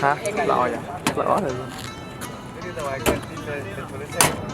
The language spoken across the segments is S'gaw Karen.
ဟါ, လၢအီၤယၤ, လၢအီၤ. Easy လီၤ, easy လီၤ.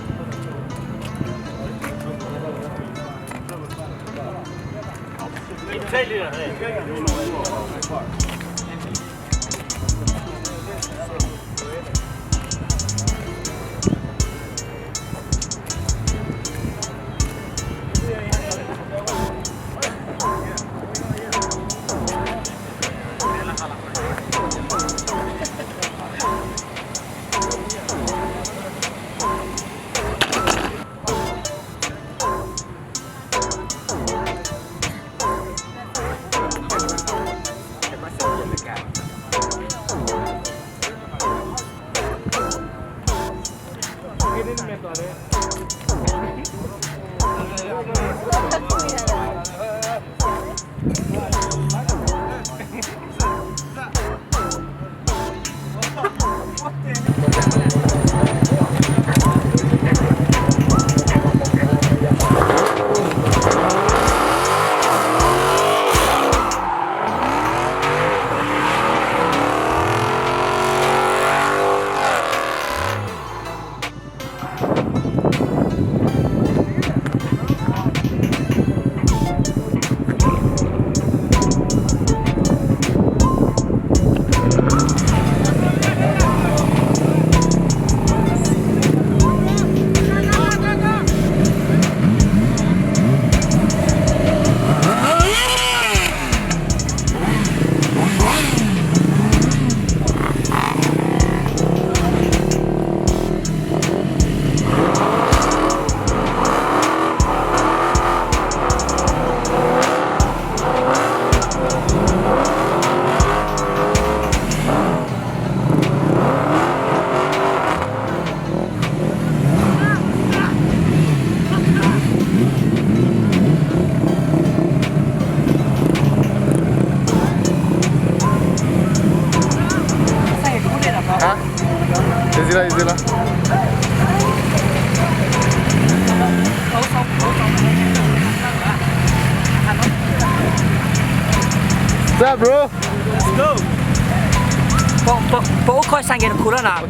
ပအိၣ်ခီၣ်စၣ်ကဲတခူလီၤနၤ.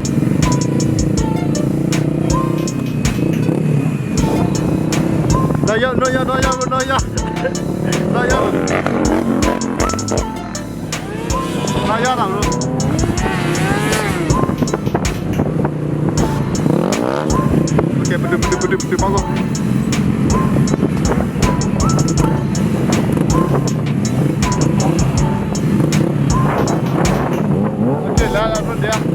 နီၢ်ယီၢ်, နီၢ်ယီၢ်, နီၢ်ယီၢ်, နီၢ်ယီၢ်, နီၢ်ယီၢ်, နီၢ်ယီၢ်နၤ. Okay, ပတုၤ, ပတုၤ, ပတုၤ, ပတုၤ, ပတုၤ, ပတုၤ, ပတုၤ.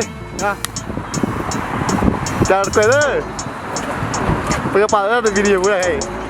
တၢ်တကွဲးလၢ ပကပာ်လၢတ video ပူၤလီၤ.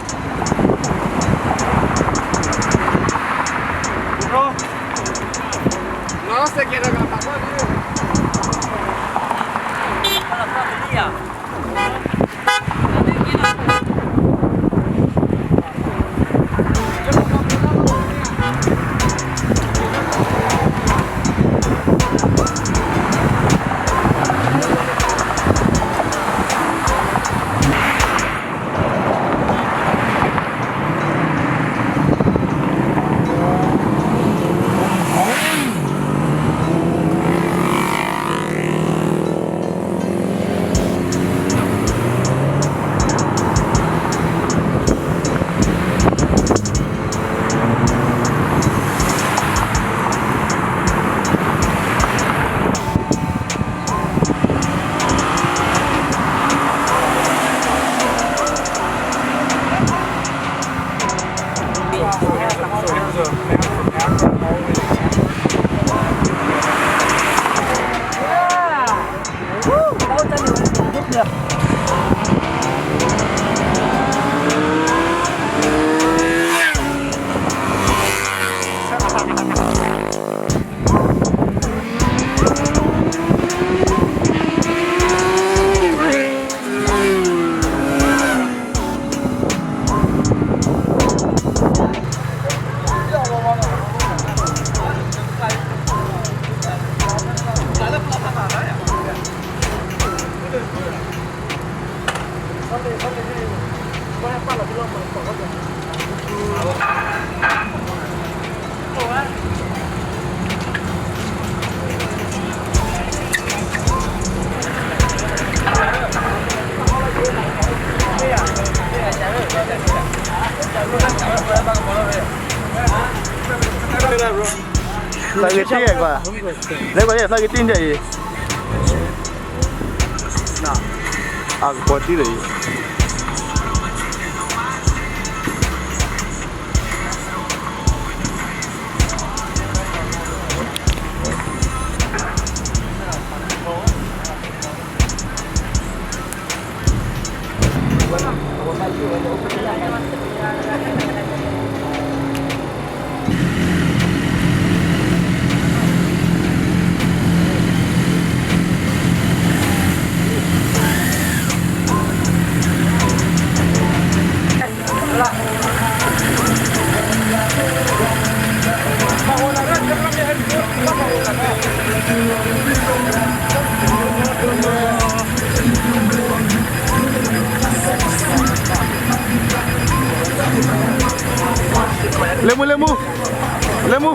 သးဂ့ၤတံၢ်ကွၢ်, လဲၤကွၢ်ယဲ သးဂ့ၤတံၢ်ဒ်အံၤ, အကပီၤတံၢ်ဒီးအံၤ လၢမူ လၢမူ လၢမူ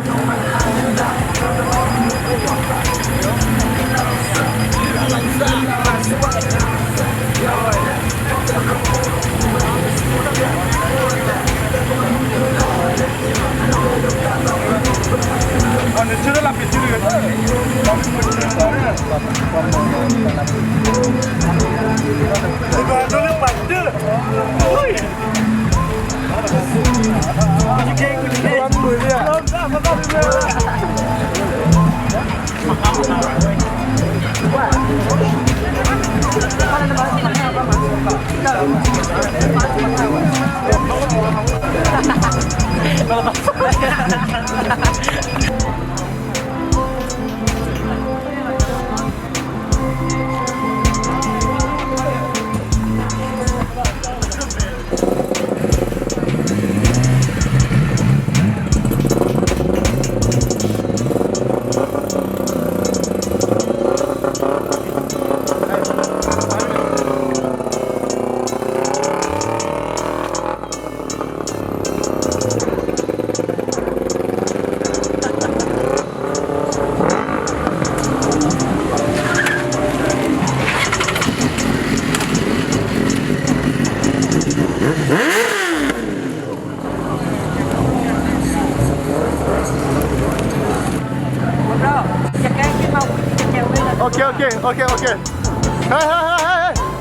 Okay, okay, okay, okay. Hey, hey, hey, hey, hey.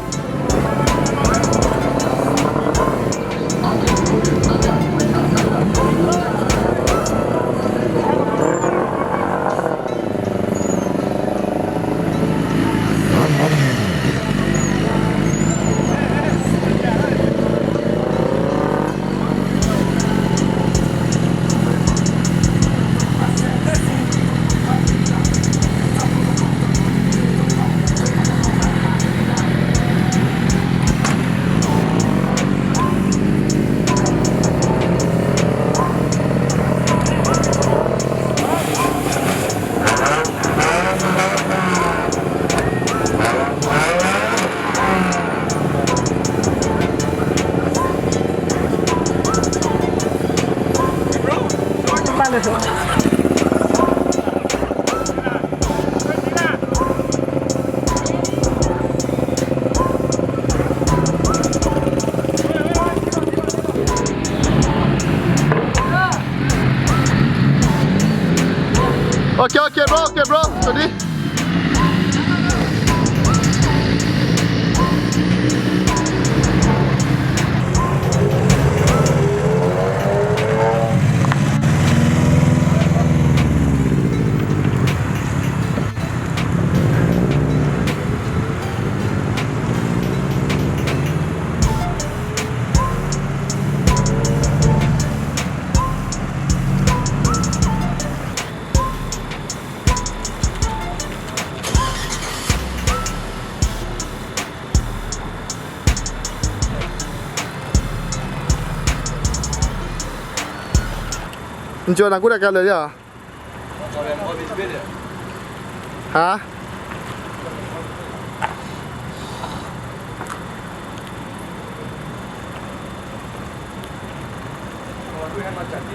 Okay, okay, bro, okay, bro. Steady. နကၠီနၤကူၣ်တၢ်ကါလၢာ်လံဧါ, ဟါ,